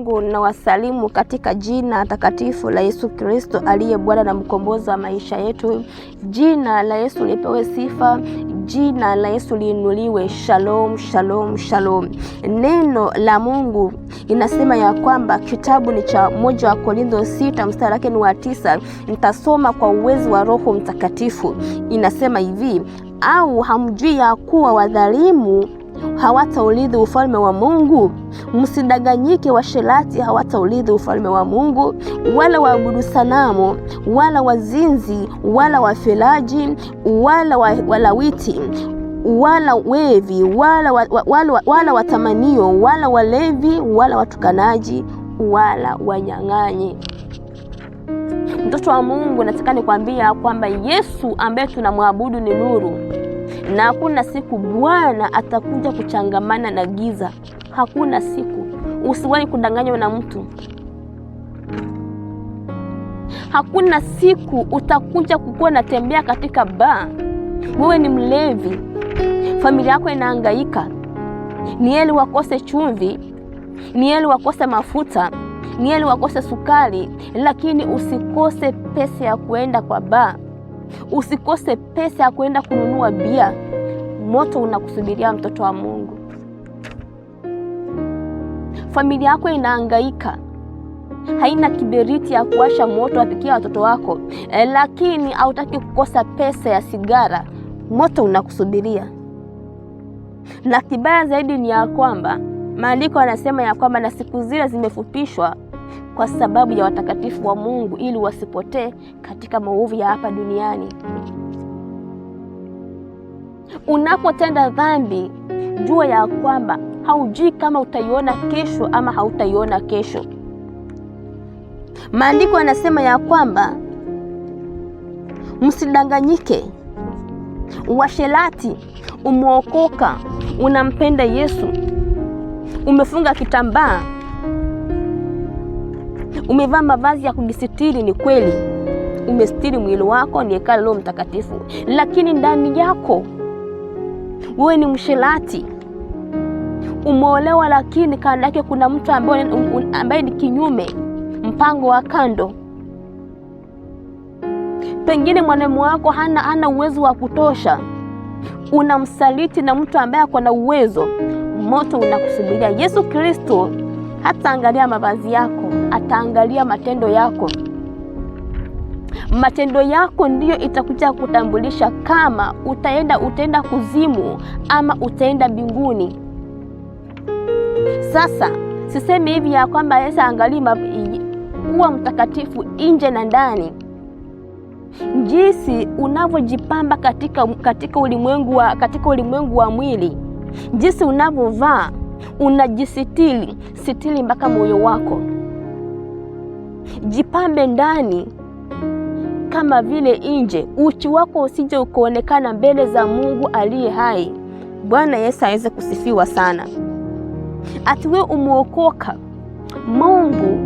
Mungu, nawasalimu katika jina takatifu la Yesu Kristo aliye Bwana na mkombozi wa maisha yetu. Jina la Yesu lipewe sifa, jina la Yesu liinuliwe. Shalom, shalom, shalom. Neno la Mungu inasema ya kwamba kitabu ni cha moja wa Korintho 6 mstari wake ni wa 9. Nitasoma kwa uwezo wa Roho Mtakatifu. Inasema hivi: au hamjui ya kuwa wadhalimu hawataurithi ufalme wa Mungu? Msidanganyike, washerati hawataurithi ufalme wa Mungu, wala waabudu sanamu, wala wazinzi, wala wafelaji, wala walawiti, wala wevi, wala watamanio, wala walevi, wala watukanaji, wala wanyang'anyi. Mtoto wa Mungu, nataka nikwambia kwamba Yesu ambaye tunamwabudu ni nuru, na hakuna siku Bwana atakuja kuchangamana na giza. Hakuna siku. Usiwahi kudanganywa na mtu. Hakuna siku utakuja kukuwa natembea katika baa, wewe ni mlevi, familia yako inahangaika, ni heri wakose chumvi, ni heri wakose mafuta, ni heri wakose sukari, lakini usikose pesa ya kuenda kwa baa, usikose pesa ya kuenda kununua bia. Moto unakusubiria mtoto wa Mungu. Familia yako inahangaika, haina kiberiti ya kuwasha moto apikia watoto wako, lakini hautaki kukosa pesa ya sigara. Moto unakusubiria. Na kibaya zaidi ni ya kwamba maandiko yanasema ya kwamba na siku zile zimefupishwa kwa sababu ya watakatifu wa Mungu, ili wasipotee katika maovu ya hapa duniani. Unapotenda dhambi, jua ya kwamba haujui kama utaiona kesho ama hautaiona kesho. Maandiko yanasema ya kwamba msidanganyike. Uasherati, umeokoka, unampenda Yesu, umefunga kitambaa, umevaa mavazi ya kujisitiri, ni kweli umestiri mwili wako, ni hekalu la Roho Mtakatifu, lakini ndani yako wewe ni msherati. Umeolewa, lakini kando yake kuna mtu ambaye ni kinyume, mpango wa kando. Pengine mwanamume wako hana uwezo wa kutosha, unamsaliti na mtu ambaye ako na uwezo. Moto unakusubiria. Yesu Kristo hataangalia mavazi yako, ataangalia matendo yako. Matendo yako ndiyo itakuja kutambulisha kama utaenda kuzimu ama utaenda mbinguni. Sasa sisemi hivi ya kwamba Yesu angalii kuwa mtakatifu nje na ndani. Jinsi unavyojipamba katika ulimwengu wa mwili, jinsi unavyovaa, unajisitiri sitiri mpaka moyo wako. Jipambe ndani kama vile nje, uchi wako usije ukaonekana mbele za Mungu aliye hai. Bwana Yesu aweze kusifiwa sana. Ati wewe umeokoka, Mungu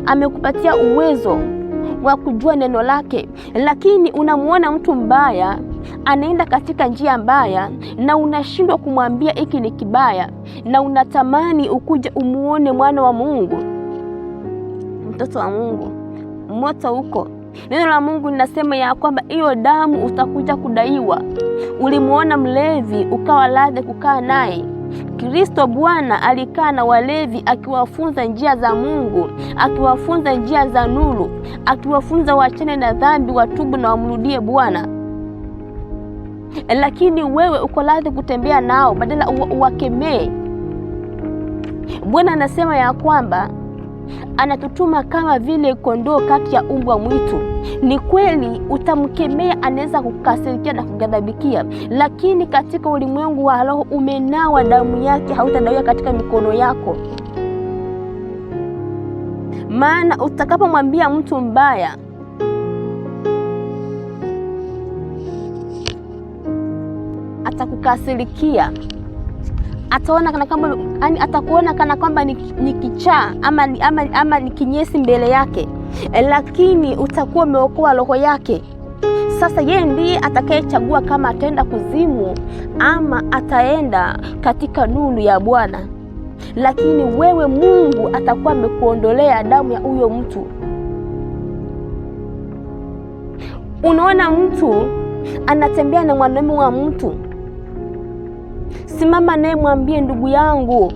amekupatia uwezo wa kujua neno lake, lakini unamuona mtu mbaya anaenda katika njia mbaya na unashindwa kumwambia hiki ni kibaya, na unatamani ukuje umuone mwana wa Mungu, mtoto wa Mungu. Moto huko. Neno la Mungu linasema ya kwamba hiyo damu utakuja kudaiwa. Ulimuona mlevi ukawa radhi kukaa naye. Kristo Bwana alikaa na walevi akiwafunza njia za Mungu, akiwafunza njia za nuru, akiwafunza waachane na dhambi, watubu na wamrudie Bwana. Lakini wewe uko radhi kutembea nao badala uwakemee. Bwana anasema ya kwamba anatutuma kama vile kondoo kati ya umbwa mwitu. Ni kweli utamkemea, anaweza kukasirikia na kughadhabikia, lakini katika ulimwengu wa roho umenawa damu yake, hautadaiwa katika mikono yako. Maana utakapomwambia mtu mbaya, atakukasirikia, ataona kana kwamba, yani atakuona kana kwamba ni kichaa ama ni kinyesi mbele yake, lakini utakuwa umeokoa roho yake. Sasa yeye ndiye atakayechagua kama ataenda kuzimu ama ataenda katika nuru ya Bwana. Lakini wewe Mungu atakuwa amekuondolea damu ya huyo mtu. Unaona, mtu anatembea na mwanaume wa mtu, simama naye mwambie, ndugu yangu,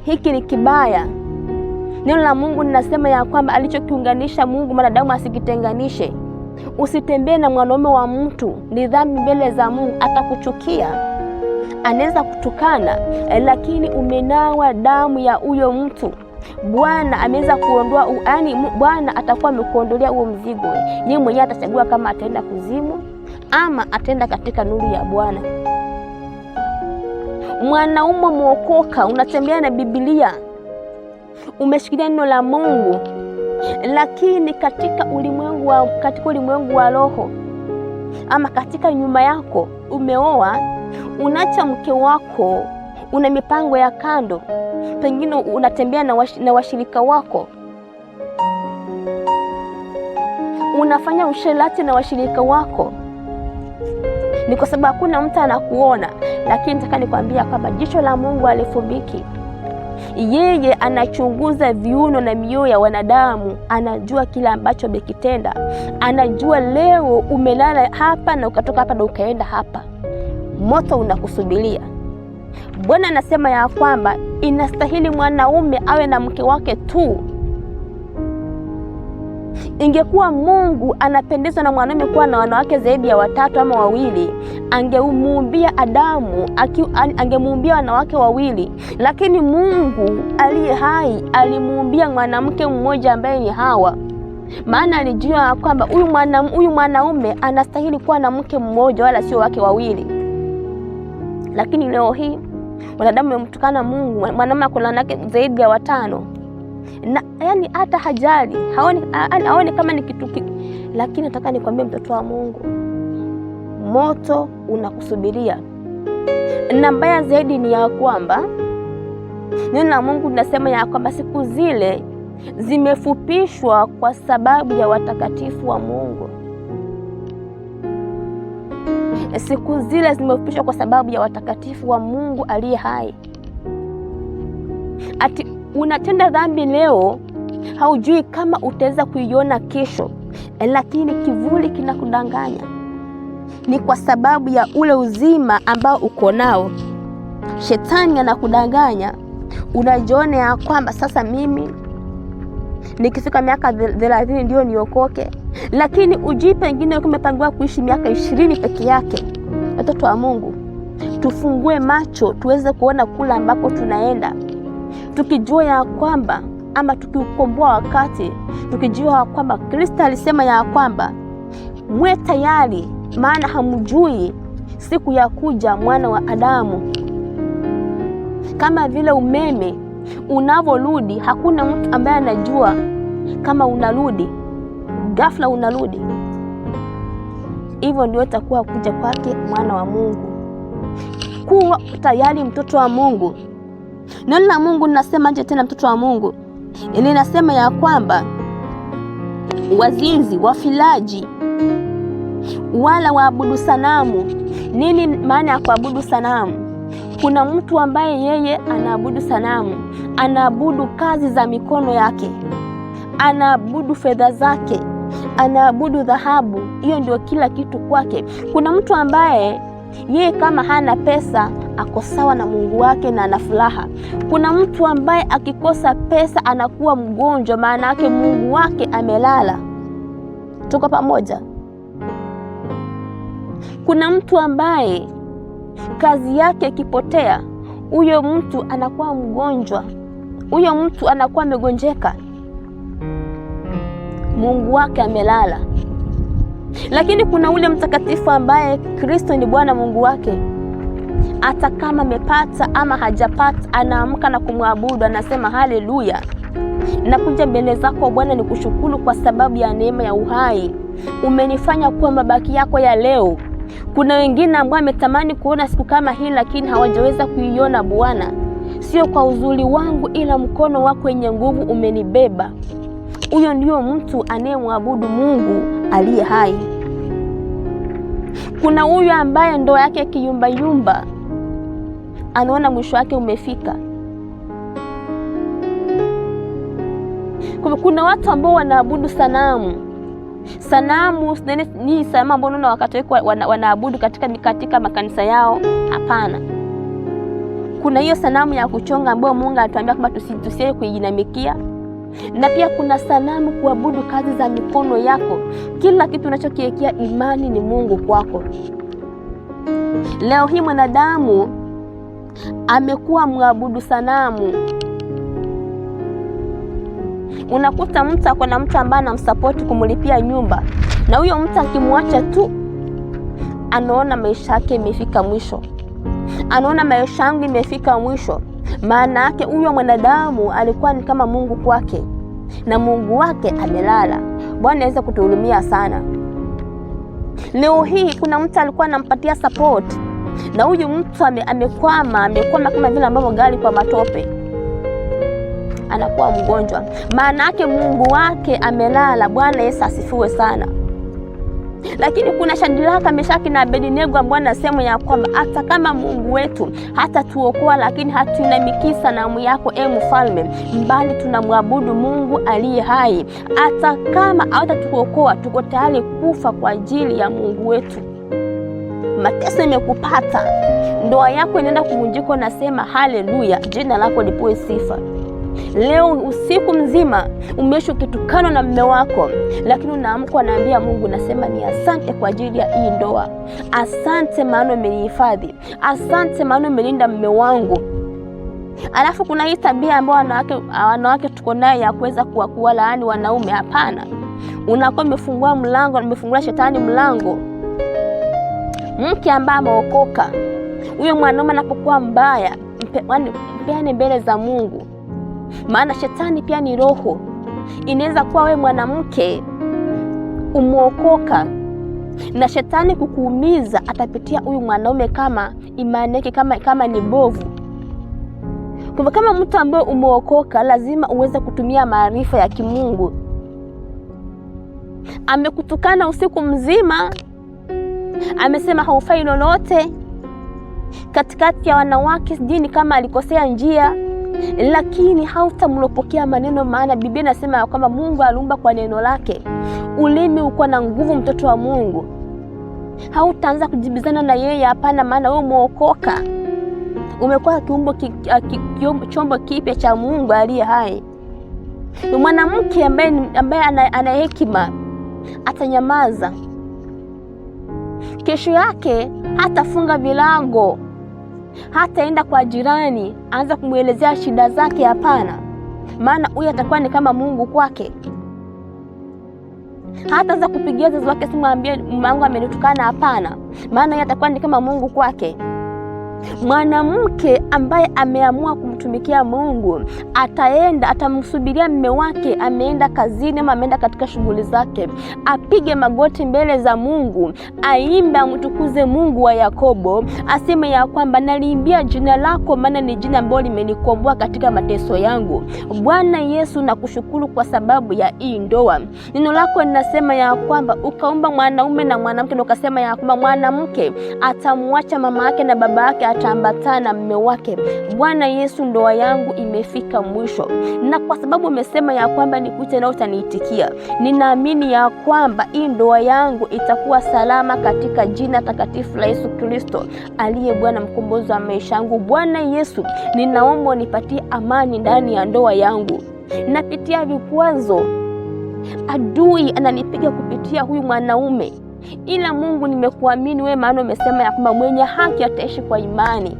hiki ni kibaya. Neno la Mungu linasema ya kwamba alichokiunganisha Mungu mwanadamu asikitenganishe. Usitembee na mwanaume wa mtu, ni dhambi mbele za Mungu, atakuchukia, anaweza kutukana, lakini umenawa damu ya huyo mtu. Bwana ameweza kuondoa, yaani Bwana atakuwa amekuondolea huo mzigo. Yeye mwenyewe atachagua kama ataenda kuzimu ama ataenda katika nuru ya Bwana. Mwanaume mwokoka, unatembea na Biblia, umeshikilia neno la Mungu, lakini katika ulimwengu wa roho ama katika nyumba yako umeoa, unaacha mke wako, una mipango ya kando, pengine unatembea na washirika wako, unafanya usherati na washirika wako, ni kwa sababu hakuna mtu anakuona. Lakini nataka nikwambia kwamba jicho la Mungu halifumbiki. Yeye anachunguza viuno na mioyo ya wanadamu, anajua kila ambacho amekitenda. Anajua leo umelala hapa na ukatoka hapa na ukaenda hapa, moto unakusubiria. Bwana anasema ya kwamba inastahili mwanaume awe na mke wake tu. Ingekuwa Mungu anapendezwa na mwanaume kuwa na wanawake zaidi ya watatu ama wawili, angemuumbia Adamu, angemuumbia wanawake wawili, lakini Mungu aliye hai alimuumbia mwanamke mmoja ambaye ni Hawa, maana alijua kwamba huyu mwanaume anastahili kuwa na mke mmoja wala sio wake wawili. Lakini leo hii wanadamu wamemtukana Mungu, mwanaume ako na wanawake zaidi ya watano, na yani hata hajali, haoni kama ni kitu. Lakini nataka nikwambie mtoto wa Mungu, moto unakusubiria. Na mbaya zaidi ni ya kwamba neno la Mungu linasema ya kwamba siku zile zimefupishwa kwa sababu ya watakatifu wa Mungu. Siku zile zimefupishwa kwa sababu ya watakatifu wa Mungu aliye hai. Ati unatenda dhambi leo, haujui kama utaweza kuiona kesho, lakini kivuli kinakudanganya. Ni kwa sababu ya ule uzima ambao uko nao. Shetani anakudanganya, unajiona ya kwamba sasa mimi nikifika miaka 30 ndio niokoke, lakini ujui pengine umepangiwa kuishi miaka 20 peke yake. Watoto wa Mungu, tufungue macho tuweze kuona kula ambako tunaenda, tukijua ya kwamba ama tukiukomboa wakati, tukijua kwamba Kristo alisema ya kwamba mwe tayari, maana hamjui siku ya kuja mwana wa Adamu. Kama vile umeme unavorudi, hakuna mtu ambaye anajua kama unarudi, ghafla unarudi. Hivyo ndio itakuwa kuja kwake mwana wa Mungu. Kuwa tayari mtoto wa Mungu. Neno la Mungu linasema aje tena mtoto wa Mungu? Linasema ya kwamba wazinzi, wafilaji, wala waabudu sanamu. Nini maana ya kuabudu sanamu? Kuna mtu ambaye yeye anaabudu sanamu, anaabudu kazi za mikono yake, anaabudu fedha zake, anaabudu dhahabu. Hiyo ndio kila kitu kwake. Kuna mtu ambaye yeye kama hana pesa ako sawa na Mungu wake na ana furaha. Kuna mtu ambaye akikosa pesa anakuwa mgonjwa, maana yake Mungu wake amelala. Tuko pamoja? Kuna mtu ambaye kazi yake ikipotea, huyo mtu anakuwa mgonjwa, huyo mtu anakuwa amegonjeka, Mungu wake amelala. Lakini kuna ule mtakatifu ambaye Kristo ni Bwana Mungu wake, hata kama amepata ama hajapata, anaamka na kumwabudu, anasema haleluya, nakuja mbele zako Bwana nikushukuru kwa sababu ya neema ya uhai, umenifanya kuwa mabaki yako ya leo. Kuna wengine ambao wametamani kuona siku kama hii, lakini hawajaweza kuiona Bwana. Sio kwa uzuri wangu, ila mkono wako wenye nguvu umenibeba. Huyo ndio mtu anayemwabudu Mungu aliye hai. Kuna huyu ambaye ndoa yake kiyumbayumba, Anaona mwisho wake umefika. Kuna watu ambao wanaabudu sanamu. Sanamu ni sanamu ambao unaona Wakatoliki wanaabudu katika makanisa yao. Hapana, kuna hiyo sanamu ya kuchonga ambayo Mungu alituambia kwamba tusiwe kuijinamikia, na pia kuna sanamu kuabudu kazi za mikono yako. Kila kitu unachokiwekea imani ni Mungu kwako. Leo hii mwanadamu amekuwa mwabudu sanamu. Unakuta mtu ako na mtu ambaye anamsapoti kumlipia nyumba, na huyo mtu akimwacha tu anaona maisha yake imefika mwisho, anaona maisha yangu imefika mwisho. Maana yake huyo mwanadamu alikuwa ni kama Mungu kwake, na Mungu wake amelala. Bwana aweza kutuhurumia sana. Leo hii kuna mtu alikuwa anampatia support, na huyu mtu amekwama kama vile ambavyo gari kwa matope, anakuwa mgonjwa. Maana yake Mungu wake amelala. Bwana Yesu asifiwe sana. Lakini kuna Shadraka, Meshaki na Abednego ambao anasema ya kwamba hata kama Mungu wetu hatatuokoa, lakini hatuinamiki sanamu yako, e mfalme, mbali tunamwabudu Mungu aliye hai. Hata kama hatatuokoa, tuko tayari kufa kwa ajili ya Mungu wetu. Mateso imekupata, ndoa yako inaenda kuvunjika, unasema haleluya, jina lako lipewe sifa. Leo usiku mzima umeishi ukitukana na mume wako, lakini unaamka unaambia Mungu, nasema ni asante kwa ajili ya hii ndoa, asante maana umenihifadhi, asante maana umelinda mume wangu. Alafu kuna hii tabia ambayo wanawake tuko nayo ya kuweza kuwalaani wanaume. Hapana, unakuwa umefungua mlango, umefungua shetani mlango. Mke ambaye ameokoka, huyo mwanaume anapokuwa mbaya, mpeane mbele za Mungu. Maana shetani pia ni roho. Inaweza kuwa we mwanamke umeokoka na shetani kukuumiza, atapitia huyu mwanaume kama imani yake kama ni bovu. Kwa kama mtu ambaye umeokoka, lazima uweze kutumia maarifa ya kimungu. Amekutukana usiku mzima, amesema haufai lolote katikati ya wanawake, sijui kama alikosea njia, lakini hautamlopokea maneno, maana Biblia inasema kwamba Mungu aliumba kwa neno lake. Ulimi uko na nguvu, mtoto wa Mungu. Hautaanza kujibizana na yeye, hapana, maana wewe umeokoka, umekuwa chombo kipya cha Mungu aliye hai. Mwanamke ambaye ana hekima atanyamaza. Kesho yake hatafunga vilango, hataenda kwa jirani anza kumwelezea shida zake, hapana, maana huyu atakuwa ni kama Mungu kwake. Hataanza kupigia wazazi wake simu ambie mume wangu amenitukana, hapana, maana yeye atakuwa ni kama Mungu kwake. Mwanamke ambaye ameamua kumtumikia Mungu ataenda, atamsubiria mume wake ameenda kazini ama ameenda katika shughuli zake, apige magoti mbele za Mungu, aimbe, amtukuze Mungu wa Yakobo, aseme ya kwamba naliimbia jina lako, maana ni jina ambalo limenikomboa katika mateso yangu. Bwana Yesu, nakushukuru kwa sababu ya hii ndoa. Neno lako linasema ya kwamba ukaumba mwanaume na mwanamke, na ukasema ya kwamba mwanamke atamwacha mama yake na baba yake, ataambatana na mume wake. Bwana Yesu, ndoa yangu imefika mwisho, na kwa sababu umesema ya kwamba nikuite na utaniitikia, ninaamini ya kwamba hii ndoa yangu itakuwa salama katika jina takatifu la Yesu Kristo aliye Bwana mkombozi wa maisha yangu. Bwana Yesu, ninaomba unipatie amani ndani ya ndoa yangu. Napitia vikwazo, adui ananipiga kupitia huyu mwanaume, ila Mungu nimekuamini wewe, maana umesema ya kwamba mwenye haki ataishi kwa imani.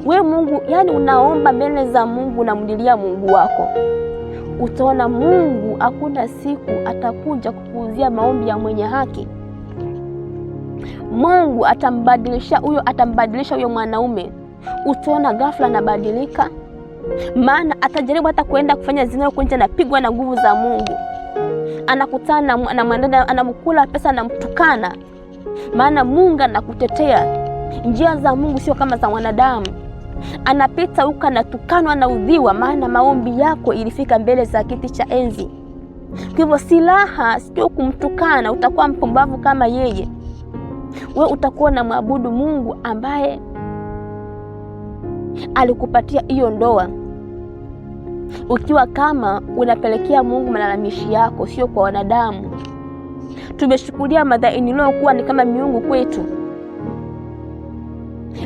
We Mungu, yani unaomba mbele za Mungu, unamlilia Mungu wako, utaona Mungu hakuna siku atakuja kupuuzia maombi ya mwenye haki. Mungu atambadilisha huyo, atambadilisha huyo mwanaume, utaona ghafla anabadilika, maana atajaribu hata kuenda kufanya zina huko nje, anapigwa na nguvu za Mungu, anakutana na mwanadada, anamkula pesa, anamtukana, maana Mungu anakutetea. Njia za Mungu sio kama za wanadamu. Anapita huko anatukanwa, anaudhiwa, maana maombi yako ilifika mbele za kiti cha enzi. Kwa hivyo silaha sio kumtukana, utakuwa mpumbavu kama yeye. We utakuwa na mwabudu Mungu ambaye Alikupatia hiyo ndoa ukiwa kama unapelekea Mungu malalamishi yako, sio kwa wanadamu. Tumeshukulia mother-in-law kuwa ni kama miungu kwetu,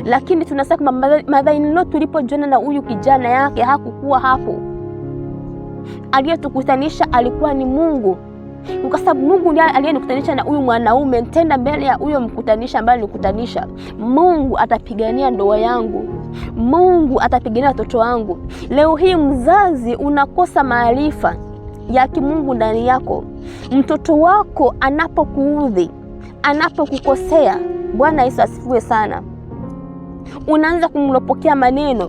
lakini tunasema kwamba mother-in-law tulipojiona na huyu kijana yake hakukuwa hapo. Aliyetukutanisha alikuwa ni Mungu, kwa sababu Mungu ndiye aliyenikutanisha na huyu mwanaume. Nitaenda mbele ya huyo mkutanisha ambaye alikutanisha. Mungu atapigania ndoa yangu, Mungu atapigania watoto wangu. Leo hii mzazi unakosa maarifa ya kimungu ndani yako. Mtoto wako anapokuudhi, anapokukosea, Bwana Yesu asifiwe sana, unaanza kumlopokea maneno,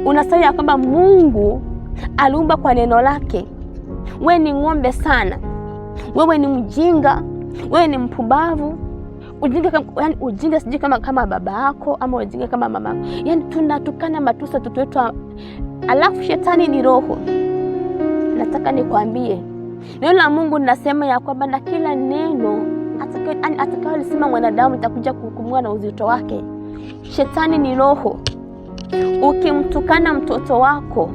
unasema ya kwamba Mungu aliumba kwa neno lake. We ni ng'ombe sana, wewe ni mjinga, wewe ni mpumbavu. Ujinga, yani ujinga sijui kama baba yako ama ujinga kama mama yako. Yani tunatukana matusi watoto wetu, alafu shetani ni roho. Nataka nikwambie neno la Mungu linasema ya kwamba na kila neno atakayolisema mwanadamu itakuja kuhukumiwa na uzito wake. Shetani ni roho. Ukimtukana mtoto wako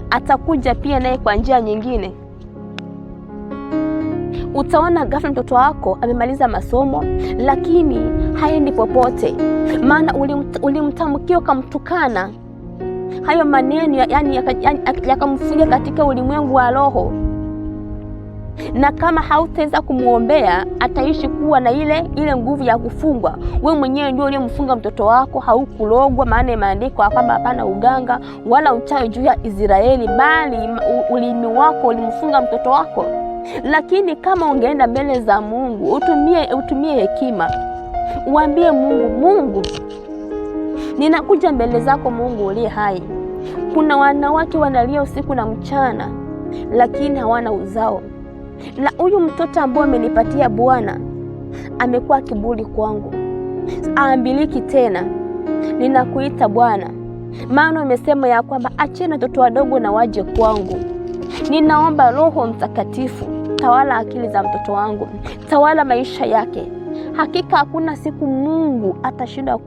atakuja pia naye kwa njia nyingine. Utaona ghafla mtoto wako amemaliza masomo lakini haendi popote, maana ulimtamkia ukamtukana. Hayo maneno yani yakamfungia katika ulimwengu wa roho, na kama hautaweza kumwombea ataishi kuwa na ile nguvu ya kufungwa. We mwenyewe ndio uliyemfunga mtoto wako, haukulogwa. Maana imeandikwa kwamba hapana uganga wala uchawi juu ya Israeli, bali ulimi wako ulimfunga mtoto wako. Lakini kama ungeenda mbele za Mungu, utumie hekima, uambie Mungu, Mungu, ninakuja mbele zako Mungu uliye hai. Kuna wanawake wanalia usiku na mchana, lakini hawana uzao, na huyu mtoto ambaye amenipatia Bwana amekuwa kiburi kwangu, aambiliki tena. Ninakuita Bwana, maana umesema ya kwamba acheni watoto wadogo na waje kwangu. Ninaomba Roho Mtakatifu, tawala akili za mtoto wangu, tawala maisha yake. Hakika hakuna siku Mungu atashindwa,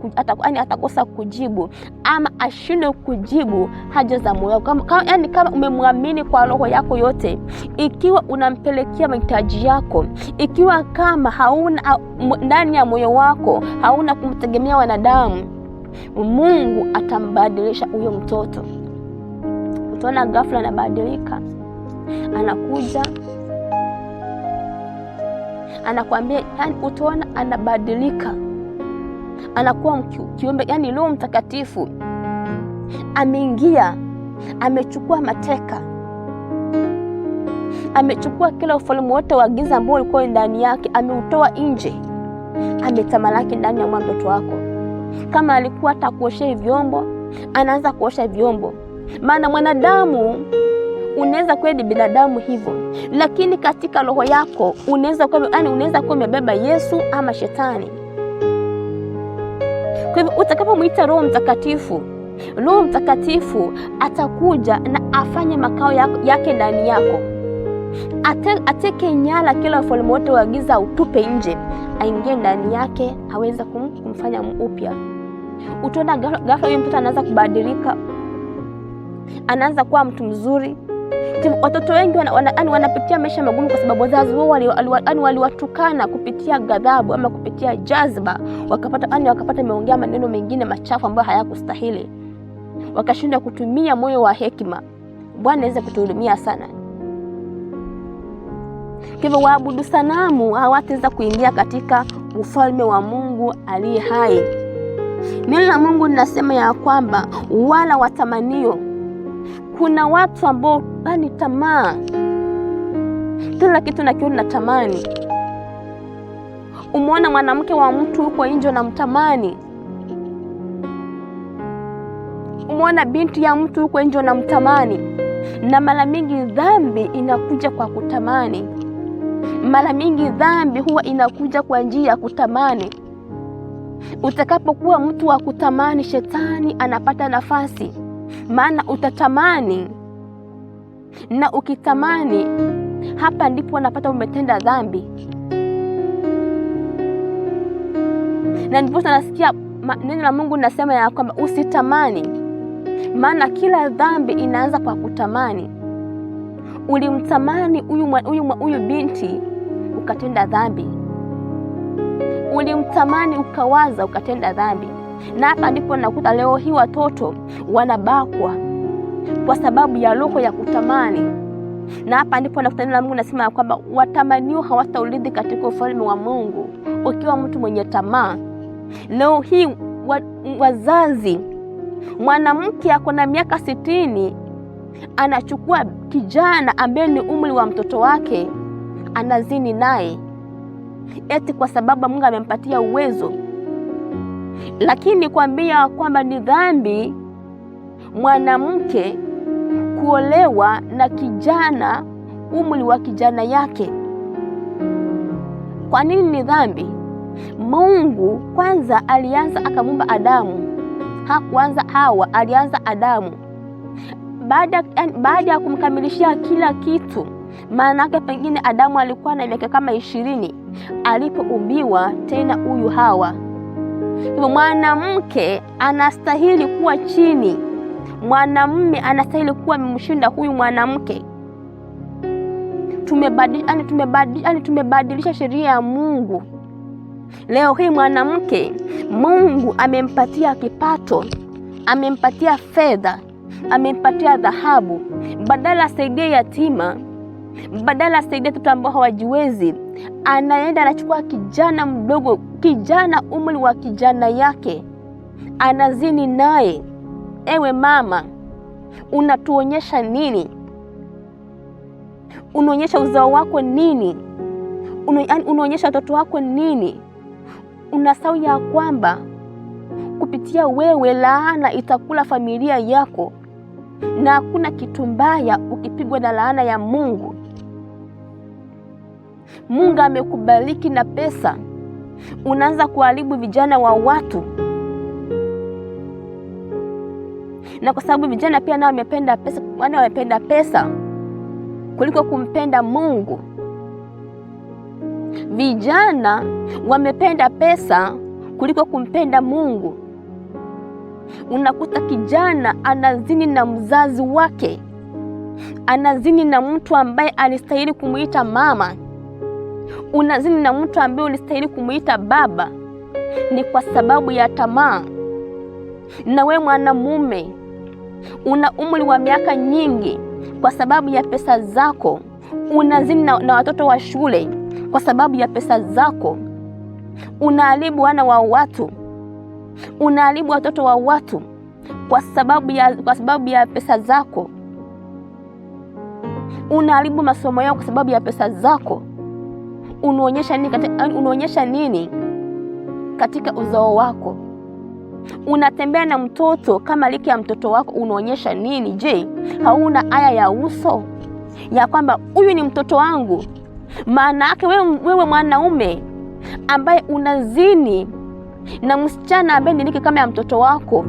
yaani atakosa kujibu ama ashindwe kujibu haja za moyo wako. Yaani kama umemwamini kwa roho yako yote, ikiwa unampelekea mahitaji yako, ikiwa kama hauna ndani ya moyo wako hauna kumtegemea wanadamu, Mungu atambadilisha huyo mtoto. Utaona ghafla anabadilika, anakuja anakuambia, yani utaona anabadilika, anakuwa kiumbe, yani Roho Mtakatifu ameingia, amechukua mateka, amechukua kila ufalme wote wa giza ambao ulikuwa ndani yake, ameutoa nje, ametamalaki ndani ya mtoto wako. Kama alikuwa atakuoshea vyombo, anaanza kuosha vyombo. Maana mwanadamu unaweza kuwa ni binadamu hivyo, lakini katika roho yako unaweza kuwa, yani unaweza kuwa umebeba Yesu ama shetani. Kwa hivyo utakapomwita Roho Mtakatifu, Roho Mtakatifu atakuja na afanye makao yake ndani yako, ateke nyara kila ufalme wote wa giza utupe nje, aingie ndani yake, aweze kumfanya upya. Utaona ghafla huyo mtoto anaanza kubadilika, anaanza kuwa mtu mzuri. Watoto wengi wanapitia maisha magumu kwa sababu wazazi wao waliwatukana kupitia ghadhabu ama kupitia jazba, wakapata wameongea maneno mengine machafu ambayo hayakustahili, wakashindwa kutumia moyo wa hekima. Bwana aweze kutuhurumia sana. Kwa hivyo waabudu sanamu hawataweza kuingia katika ufalme wa Mungu aliye hai. Neno la Mungu linasema ya kwamba wala watamanio. Kuna watu ambao ni tamaa, kila kitu nakiona natamani. Umeona mwanamke wa mtu huko nje unamtamani, umeona binti ya mtu huko nje unamtamani. Na mara mingi dhambi inakuja kwa kutamani. Mara mingi dhambi huwa inakuja kwa njia ya kutamani. Utakapokuwa mtu wa kutamani, shetani anapata nafasi, maana utatamani, na ukitamani, hapa ndipo unapata umetenda dhambi. Na ndipo nasikia Neno la Mungu nasema ya kwamba usitamani, maana kila dhambi inaanza kwa kutamani. Ulimtamani huyu binti ukatenda dhambi, ulimtamani ukawaza ukatenda dhambi. Na hapa ndipo nakuta leo hii watoto wanabakwa kwa sababu ya roho ya kutamani. Na hapa ndipo nakuta neno la Mungu nasema ya kwamba watamanio hawataurithi katika ufalme wa Mungu. Ukiwa mtu mwenye tamaa, leo hii wazazi, mwanamke ako na miaka 60 anachukua kijana ambaye ni umri wa mtoto wake anazini naye, eti kwa sababu Mungu amempatia uwezo. Lakini kwambia kwamba ni dhambi mwanamke kuolewa na kijana umri wa kijana yake. Kwa nini ni dhambi? Mungu kwanza alianza akamuumba Adamu, hakuanza Hawa, alianza Adamu. Baada ya kumkamilishia kila kitu, maana yake pengine Adamu alikuwa na miaka kama 20 alipoumbiwa tena huyu Hawa. Hivyo mwanamke anastahili kuwa chini, mwanamume anastahili kuwa amemshinda huyu mwanamke. Tumebadilisha sheria ya Mungu. Leo hii mwanamke Mungu amempatia kipato, amempatia fedha, amempatia dhahabu, badala asaidie yatima, badala asaidie watoto ambao hawajiwezi, anaenda anachukua kijana mdogo, kijana umri wa kijana yake, anazini naye. Ewe mama, unatuonyesha nini? Unaonyesha uzao wako nini? Unaonyesha watoto wako nini? Unasahau ya kwamba kupitia wewe laana itakula familia yako, na hakuna kitu mbaya ukipigwa na laana ya Mungu. Mungu amekubariki na pesa, unaanza kuharibu vijana wa watu. Na kwa sababu vijana pia nao wamependa pesa, wana wamependa pesa kuliko kumpenda Mungu. Vijana wamependa pesa kuliko kumpenda Mungu. Unakuta kijana anazini na mzazi wake, anazini na mtu ambaye alistahili kumuita mama, unazini na mtu ambaye ulistahili kumuita baba. Ni kwa sababu ya tamaa. Na we mwanamume una umri wa miaka nyingi, kwa sababu ya pesa zako unazini na watoto wa shule kwa sababu ya pesa zako. Unaharibu wana wa watu, unaharibu watoto wa watu kwa sababu ya pesa zako. Unaharibu masomo yao kwa sababu ya pesa zako. Unaonyesha nini katika uzao wako? Unatembea na mtoto kama liki ya mtoto wako, unaonyesha nini? Je, hauna aya ya uso ya kwamba huyu ni mtoto wangu? Maana yake wewe mwanaume ambaye unazini na msichana ambaye ni liki kama ya mtoto wako,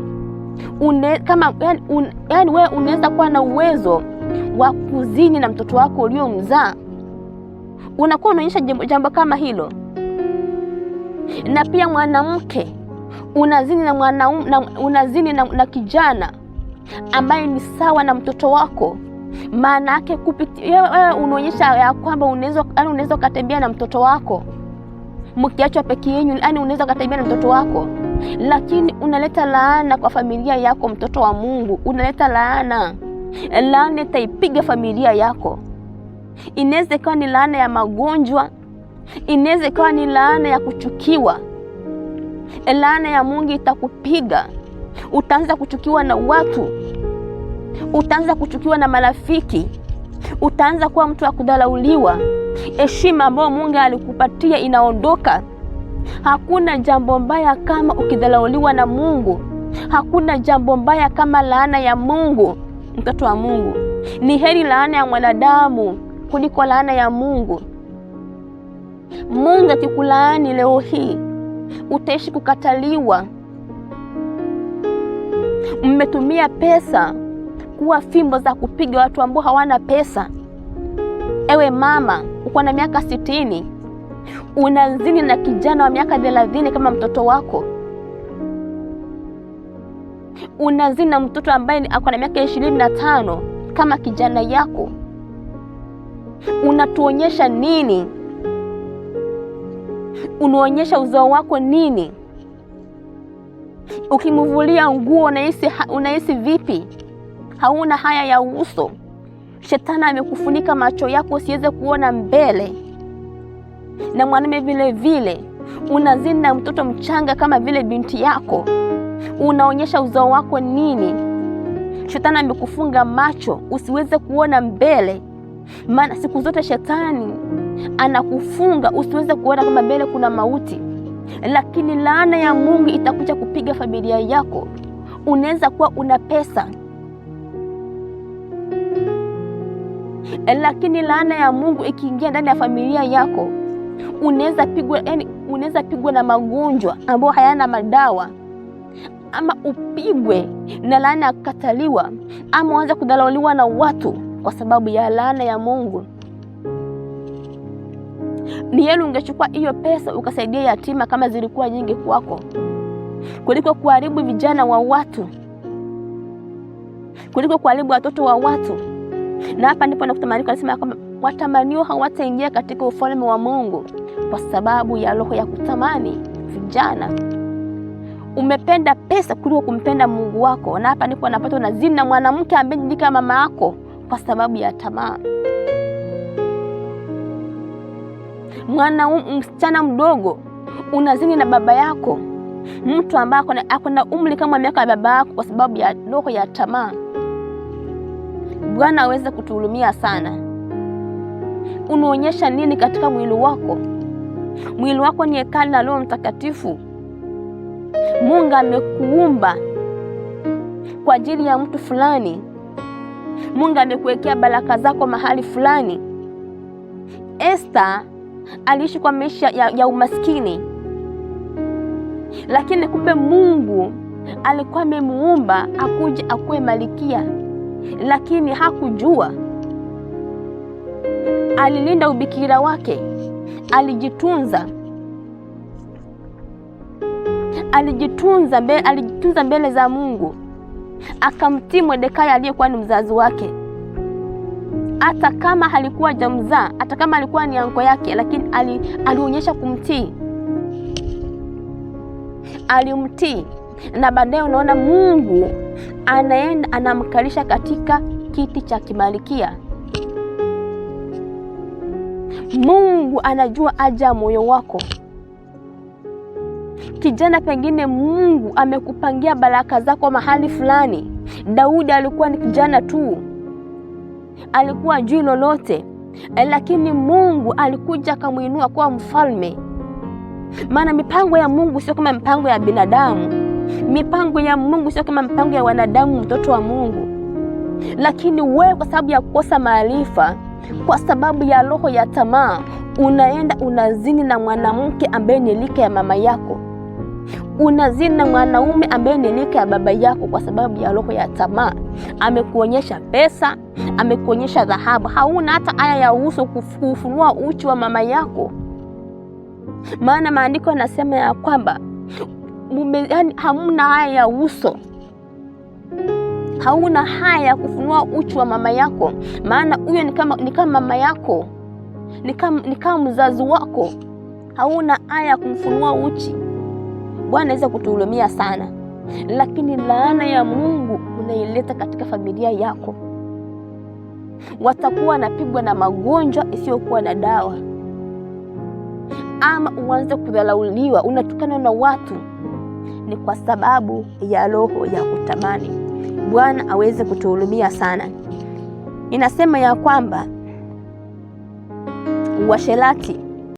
yani wewe unaweza kuwa na uwezo wa kuzini na mtoto wako uliomzaa. Unakuwa unaonyesha jambo kama hilo. Na pia mwanamke unazini na unazini na kijana ambaye ni sawa na mtoto wako. Maana yake wewe unaonyesha ya kwamba unaweza kutembea na mtoto wako mkiachwa peke yenu, yani unaweza kutembea na mtoto wako, lakini unaleta laana kwa familia yako. Mtoto wa Mungu, unaleta laana. Laana itaipiga familia yako. Inaweza ikawa ni laana ya magonjwa, inaweza ikawa ni laana ya kuchukiwa. Laana ya Mungu itakupiga. Utaanza kuchukiwa na watu, utaanza kuchukiwa na marafiki, utaanza kuwa mtu wa kudharauliwa. Heshima ambayo Mungu alikupatia inaondoka. Hakuna jambo mbaya kama ukidharauliwa na Mungu. Hakuna jambo mbaya kama laana ya Mungu. Mtoto wa Mungu, ni heri laana ya mwanadamu kuliko laana ya Mungu. Mungu akikulaani leo hii utaishi kukataliwa. Mmetumia pesa kuwa fimbo za kupiga watu ambao hawana pesa. Ewe mama, uko na miaka 60, unazini na kijana wa miaka 30 kama mtoto wako. Unazini na mtoto ambaye ako na miaka 25 kama kijana yako. Unatuonyesha nini? Unaonyesha uzao wako nini? Ukimvulia nguo unahisi vipi? Hauna haya ya uso. Shetani amekufunika macho yako usiweze kuona mbele. Na mwanamume vile vile unazini na mtoto mchanga kama vile binti yako. Unaonyesha uzao wako nini? Shetani amekufunga macho usiweze kuona mbele. Maana siku zote shetani anakufunga usiweze kuona kama mbele kuna mauti, lakini laana ya Mungu itakuja kupiga familia yako. Unaweza kuwa una pesa, lakini laana ya Mungu ikiingia ndani ya familia yako, unaweza pigwa, yani unaweza pigwa na magonjwa ambayo hayana madawa, ama upigwe na laana ya kukataliwa, ama uanze kudhalauliwa na watu kwa sababu ya laana ya Mungu. Ni heri ungechukua hiyo pesa ukasaidia yatima kama zilikuwa nyingi kwako, kuliko kuharibu vijana wa watu, kuliko kuharibu watoto wa watu. Na hapa ndipo nakuta maandiko yanasema kwamba watamanio hawataingia katika ufalme wa Mungu kwa sababu ya roho ya kutamani. Vijana, umependa pesa kuliko kumpenda Mungu wako, na hapa ndipo unapata unazini na mwanamke ambaye ni kama mama yako kwa sababu ya tamaa. Mwana msichana mdogo unazini na baba yako, mtu ambaye ako na umri kama miaka ya baba yako, kwa sababu ya roho ya tamaa. Bwana aweze kutuhurumia sana. Unaonyesha nini katika mwili wako? Mwili wako ni hekalu la Roho Mtakatifu. Mungu amekuumba kwa ajili ya mtu fulani. Mungu amekuwekea baraka zako mahali fulani. Esther aliishi kwa maisha ya umaskini, lakini kumbe Mungu alikuwa amemuumba akuje akuwe malikia, lakini hakujua. Alilinda ubikira wake, alijitunza, alijitunza mbele za Mungu, akamtii Mordekai aliyekuwa ni mzazi wake. Hata kama halikuwa jamzaa, hata kama alikuwa ni anko yake, lakini alionyesha kumtii, alimtii. Na baadaye unaona Mungu anaenda anamkalisha katika kiti cha kimalikia. Mungu anajua haja ya moyo wako. Kijana, pengine Mungu amekupangia baraka zako mahali fulani. Daudi alikuwa ni kijana tu, alikuwa hajui lolote, lakini Mungu alikuja akamuinua kuwa mfalme. Maana mipango ya Mungu sio kama mipango ya binadamu. Mipango ya Mungu sio kama mipango ya wanadamu, mtoto wa Mungu. Lakini wewe kwa sababu ya kukosa maarifa, kwa sababu ya roho ya tamaa, unaenda unazini na mwanamke ambaye ni lika ya mama yako, unazini na mwanaume ambaye ni lika ya baba yako, kwa sababu ya roho ya tamaa. Amekuonyesha pesa, amekuonyesha dhahabu, hauna hata aya ya uso kufunua uchi wa mama yako. Maana maandiko yanasema ya kwamba yani, hamna haya ya uso, hauna haya ya kufunua uchi wa mama yako, maana huyo ni kama mama yako, ni kama mzazi wako. Hauna haya ya kumfunua uchi. Bwana anaweza kutuhurumia sana, lakini laana ya Mungu unaileta katika familia yako. Watakuwa wanapigwa na magonjwa isiyokuwa na dawa, ama uanze kudharauliwa, unatukana na watu, ni kwa sababu ya roho ya kutamani. Bwana aweze kutuhurumia sana. Inasema ya kwamba uasherati